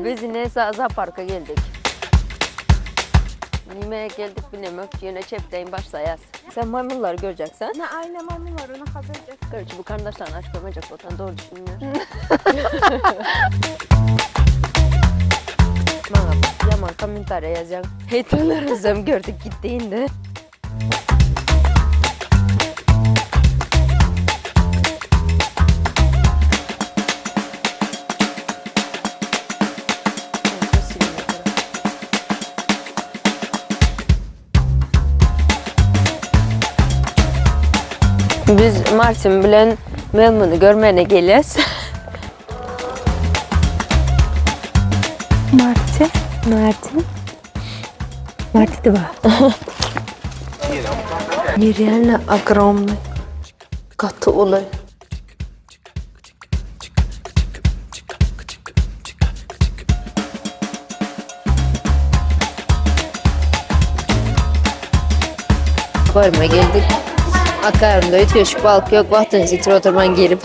Biz ine zooparka geldik. Nime geldik bilemok, ýöne çepdeýin başlaýas. Sen maýmynlary görjeksen. Ne aýna maýmynlary ona haberjek. Görçi bu karyndaşlaryny aç görmejek bolsan dogry düşünmüyor. Maňa ýaman kommentariýa ýazýaň. Heýterlerimizem gördük gitdi indi. Biz Martin bilen Melmany görmäne gelýäs. Martin. Martin. Martin de bar. Nereально огромный. Gaty uly. Akvaryuma geldik. Akvaryumda ötüşük balık yok. Vaktinizi yitirip oturman gelip.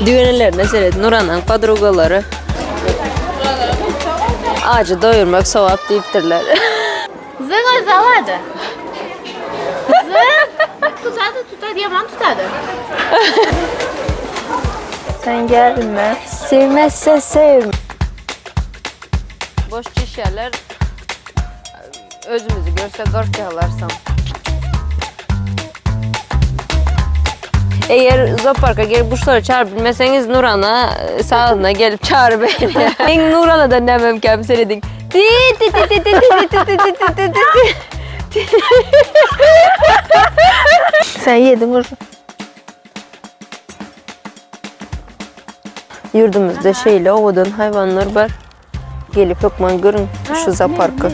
Düğenelerine seret Nuranaň podrugalary. Acı doýurmak sogap diýipdirler. Zyň özi alady. Zyň tutady, tutady, ýaman tutady. Sen gelme. Sevmezse sev. Boş çişerler özümüzü görse gorkýarlarsam. Eger zooparka gelip guşlary çagyryp bilmeseňiz Nurana sagyna gelip çagyryp berýär. Meň Nurana-da nämem kem serediň. Ti ti ti ti ti ti ti ti ti ti ti ti ti. Sen ýediň ur. Ýurdumyzda şeýle owadan haýwanlar bar. Gelip hökman görüň şu zooparky.